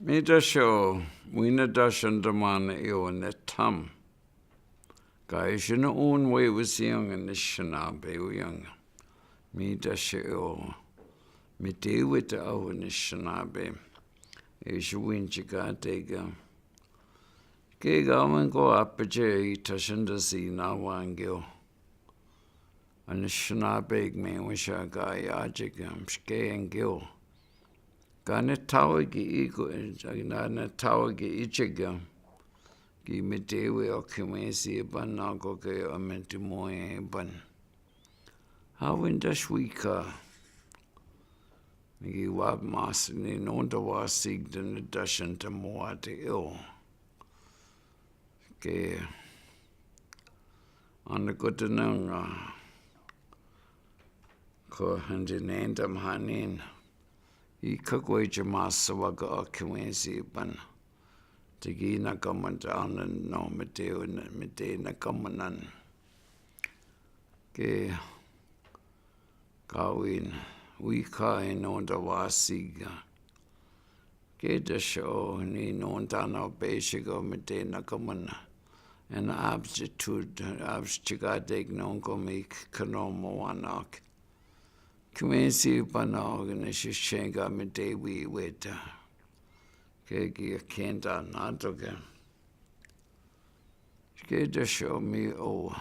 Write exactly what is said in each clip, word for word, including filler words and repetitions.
Mita sho, wina dashan tamana eo na tam. Ka isha na un we wisiang na shanabe wiang. Mita sho, mite wita awa na shanabe. Isha win chika tega. Ke gawan ko apache i tashan tasi na wangeo. Ana shanabe me wisha ka i aje ke mshke angeo. Ka na tawa ki iko, na na tawa ki ichega. Ki mite we o kimwesi ban na ko ke o mete moe ban. Hawin dash wika. Ni ki wab mas ni nonda wasig dan dashan tamoa te eo. Ke ana kotananga ko handi nenda mahanin. I kakwe jama sawaga o kimwesi ban. Tigi na kamanta ana no mete na mete na kamanan. Ke kawin wika i nonda wasiga. Ke dasho ni nonda na beshiga mete na kamana. An aptitude, aptitude chika deg nongo mi kanomo wanak. Kimwesi ban o gana shishenga mete wi weta. Ke ki akenda na toke. Ke dasho mi o.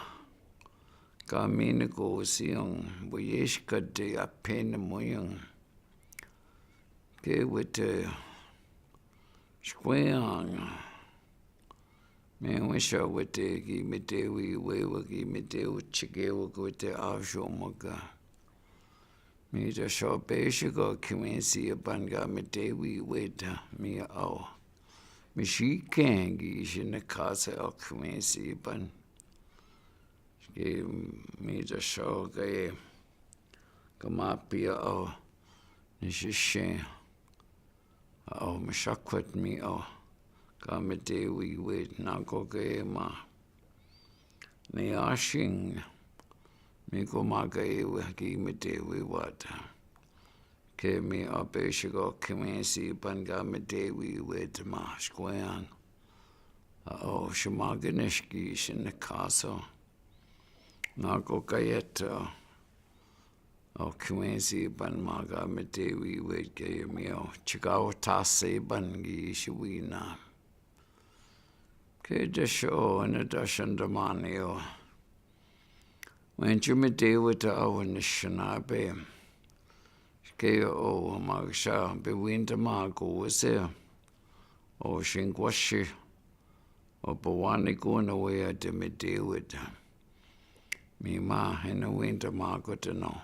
Ka mi ni ko siang, bo yesh ka de a pen mo yang. Ke wete, shkweang. Me wisha wete ki mete wi we wa ki mete wi chike wa wete a sho mo ka. Mi dasho beshiga kimwesi a ban ga mete wi weta mi o. Mi shi kengi shi na kasa o kimwesi ban. Ke mi dasho ke kama pia o. Ni shishe. O, mi shakwet mi o. Ka mete wi wet na ko ke ma. Ni ashing. Mi ko ma ke wi ki mete wi wata. Ke mi o beshiga kimwesi ban ka mete wi wet ma shkweang. O, shima ke nishki shi na kasa. Na ko ke yeta. O kimwesi ban ma ka mete wi wet ke mi o. Chika o tasi ban gi shi wina. Ke dasho na dashan tamana o. Wen chu mete weta o na shanabe. Ke o ma sha be winta ma ko wese. O shingwashi. O pawani ko na we a te mete weta. Mi ma hena winta ma ko te no.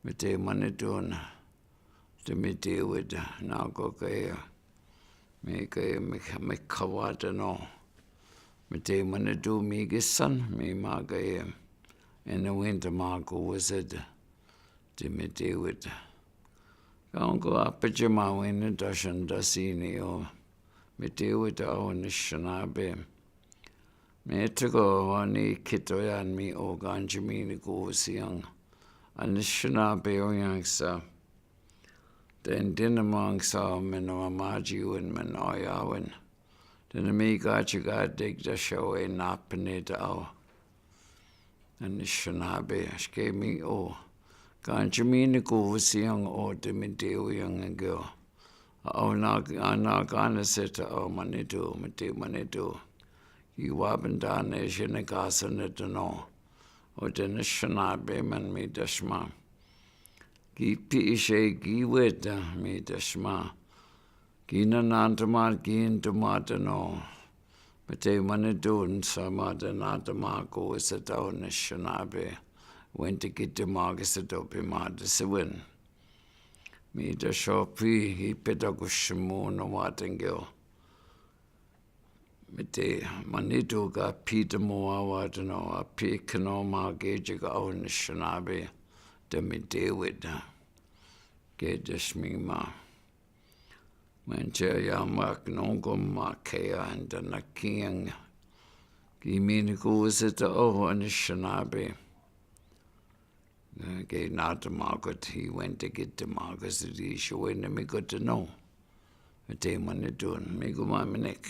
Mete mane tona. Te mete weta na ko ke. Mi ke mi, mi kawata no. Mete mane tu mi gisan, mi ma ke. Ena winta ma ko wese te. Te mete weta. Ka ongo apache ma wina dashan dasi ni o. Mete weta o na shanabe. Me teko wani kito yan mi o ganji mi ni ko siang. Ana shanabe o yang sa. Den dina mang sa men o maji win men o ya win. Den mi gachi ga deg dasho e na pene da o. Ana shanabe shke mi o. Ganji mi ni ko siang o te mete o yang angeo. O na, na gana seta o mane tu, mete mane tu. Ki wabandana shi na kasa na tano. O te na shanabe man mi dashma. Ki pi ishe ki weta mi dashma. Ki na nantama ki ntama tano. Mete mane tu nsama te nantama ko seta o na shanabe. Wente ki te ma ke seta o pe ma te sewen. Mi dasho pi i peta ko shimo na wata angeo. Mete mane tu ka pi te mo a wata no a pi kano ma ke je ka o na shanabe. Te mete weta. Ke dashmi ma. Mante ya ma knongo ma ke a nda na kiang. Ki mi ni ko seta o na shanabe. Ke na te ma ko te hi wente ke te ma ko se di shi wene mi ko te no. မ့ၢ်တ့ၢ်မၤန့ၢ်ဒိၣ်န့ၣ် မ့ၢ်ကမၤမ့ၢ်န့ၣ်